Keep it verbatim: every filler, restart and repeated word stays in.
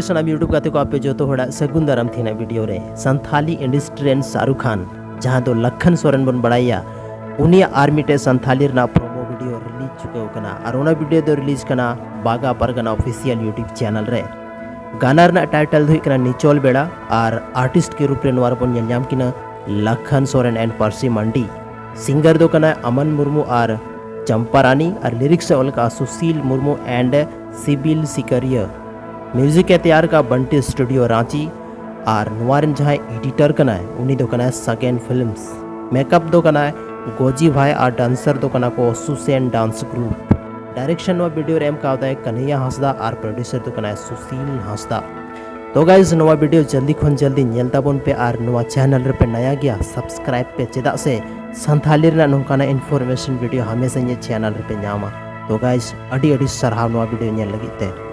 ᱥᱟᱱᱟᱢ YouTube ᱜᱟᱛᱮ ᱠᱚ, ᱟᱯᱮ ᱡᱚᱛᱚ ᱦᱚᱲᱟᱜ ᱥᱟᱹᱜᱩᱱ ᱫᱟᱨᱟᱢ ᱛᱮᱦᱮᱧᱟᱜ ᱵᱷᱤᱰᱤᱭᱳ ᱨᱮ᱾ ᱥᱟᱱᱛᱷᱟᱞᱤ ᱤᱱᱰᱟᱥᱴᱨᱤ ᱨᱮᱱ ᱥᱟᱦᱨᱩᱠ ᱠᱷᱟᱱ, ᱡᱟᱦᱟᱸ ᱫᱚ ᱞᱟᱠᱷᱟᱱ ᱥᱚᱨᱮᱱ ᱵᱚᱱ ᱵᱟᱲᱟᱭᱟ, ᱩᱱᱤᱭᱟᱜ ᱟᱨ ᱢᱤᱫᱴᱮᱡ ᱥᱟᱱᱛᱷᱟᱞᱤ ᱨᱮᱱᱟᱜ ᱯᱨᱳᱢᱳ ᱵᱷᱤᱰᱤᱭᱳ ᱨᱤᱞᱤᱡᱽ ᱪᱩᱠᱟᱹᱣ ᱠᱟᱱᱟ᱾ ᱟᱨ ᱚᱱᱟ ᱵᱷᱤᱰᱤᱭᱳ ᱫᱚ ᱨᱤᱞᱤᱡᱽ ᱠᱟᱱᱟ ᱵᱟᱜᱟ ᱯᱟᱨᱜᱟᱱᱟ ᱚᱯᱷᱤᱥᱤᱭᱟᱞ YouTube ᱪᱮᱱᱮᱞ ᱨᱮ᱾ ᱜᱟᱱᱟ ᱨᱮᱱᱟᱜ ᱴᱟᱭᱴᱮᱞ ᱫᱚ ᱦᱩᱭᱩᱜ ᱠᱟᱱᱟ ᱱᱤᱪᱚᱞ ᱵᱮᱲᱟ, ᱟᱨ ᱟᱨᱴᱤᱥᱴ ᱠᱮ ᱨᱩᱯ ᱨᱮ ᱱᱚᱣᱟ ᱨᱮᱵᱚᱱ ᱧᱮᱞ ᱧᱟᱢ ᱠᱤᱱᱟ ᱞᱟᱠᱷᱟᱱ ᱥᱚᱨᱮᱱ and ᱯᱟᱹᱨᱥᱤ ᱢᱟᱱᱰᱤ᱾ ᱥᱤᱝᱜᱟᱨ ᱫᱚ ᱠᱟᱱᱟᱭ ᱟᱢᱟᱱ ᱢᱩᱨᱢᱩ ᱟᱨ ᱪᱟᱢᱯᱟ ᱨᱟᱱᱤ, ᱟᱨ ᱞᱤᱨᱤᱠᱥ ᱮ ᱚᱞ ᱠᱟᱜᱼᱟ ᱥᱩᱥᱤᱞ ᱢᱩᱨᱢᱩ and ᱥᱤᱵᱤᱞ ᱥᱤᱠᱟᱹᱨᱤᱭᱟᱹ᱾ ᱢᱤᱣᱡᱤᱠ ᱮ ᱛᱮᱭᱟᱨ ᱠᱟᱜᱼᱟ ᱵᱟᱱᱴᱤ ᱥᱴᱩᱰᱤᱭᱳ ᱨᱟᱸᱪᱤ, ᱟᱨ ᱱᱚᱣᱟ ᱨᱮᱱ ᱡᱟᱦᱟᱸᱭ ᱮᱰᱤᱴᱚᱨ ᱠᱟᱱᱟᱭ, ᱩᱱᱤ ᱫᱚ ᱠᱟᱱᱟᱭ ᱥᱟᱜᱮᱱ ᱯᱷᱤᱞᱢᱥ᱾ ᱢᱮᱠᱟᱯ ᱫᱚ ᱠᱟᱱᱟᱭ ᱜᱚᱡᱤ ᱵᱷᱟᱭ, ᱟᱨ ᱰᱟᱱᱥᱟᱨ ᱫᱚ ᱠᱟᱱᱟ ᱠᱚ ᱥᱩᱥᱮᱱ ᱰᱟᱱᱥ ᱜᱨᱩᱯ᱾ ᱰᱟᱭᱨᱮᱠᱥᱚᱱ ᱱᱚᱣᱟ ᱵᱷᱤᱰᱤᱭᱳ ᱨᱮ ᱮᱢ ᱠᱟᱣᱫᱟᱭ ᱠᱟᱱᱦᱮᱭᱟ ᱦᱟᱸᱥᱫᱟ, ᱟᱨ ᱯᱨᱚᱰᱭᱩᱥᱟᱨ ᱫᱚ ᱠᱟᱱᱟᱭ ᱥᱩᱥᱤᱞ ᱦᱟᱸᱥᱫᱟ᱾ ᱛᱚ ᱜᱟᱭᱡ, ᱱᱚᱣᱟ ᱵᱷᱤᱰᱤᱭᱳ ᱡᱚᱞᱫᱤ ᱠᱷᱚᱱ ᱡᱚᱞᱫᱤ ᱧᱮᱞ ᱛᱟᱵᱚᱱ ᱯᱮ, ᱟᱨ ᱱᱚᱣᱟ ᱪᱮᱱᱮᱞ ᱨᱮᱯᱮ ᱱᱟᱭᱟ ᱜᱮᱭᱟ, ᱥᱟᱵᱥᱠᱨᱟᱭᱤᱵ ᱯᱮ, ᱪᱮᱫᱟᱜ ᱥᱮ ᱥᱟᱱᱛᱷᱟᱞᱤ ᱨᱮᱱᱟᱜ ᱱᱚᱝᱠᱟᱱᱟᱜ ᱤᱱᱯᱷᱚᱨᱢᱮᱥᱚᱱ ᱵᱷᱤᱰᱤᱭᱳ ᱦᱟᱢᱮᱥᱟ ᱤᱧᱟᱹᱜ ᱪᱮᱱᱮᱞ ᱨᱮᱯᱮ ᱧᱟᱢᱟ᱾ ᱛᱚ ᱜᱟᱭᱡ, ᱟᱹᱰᱤ ᱟᱹᱰᱤ ᱥᱟᱨᱦᱟᱣ ᱱᱚᱣᱟ ᱵᱷᱤᱰᱤᱭᱳ ᱧᱮᱞ ᱞᱟᱹᱜᱤᱫ ᱛᱮ᱾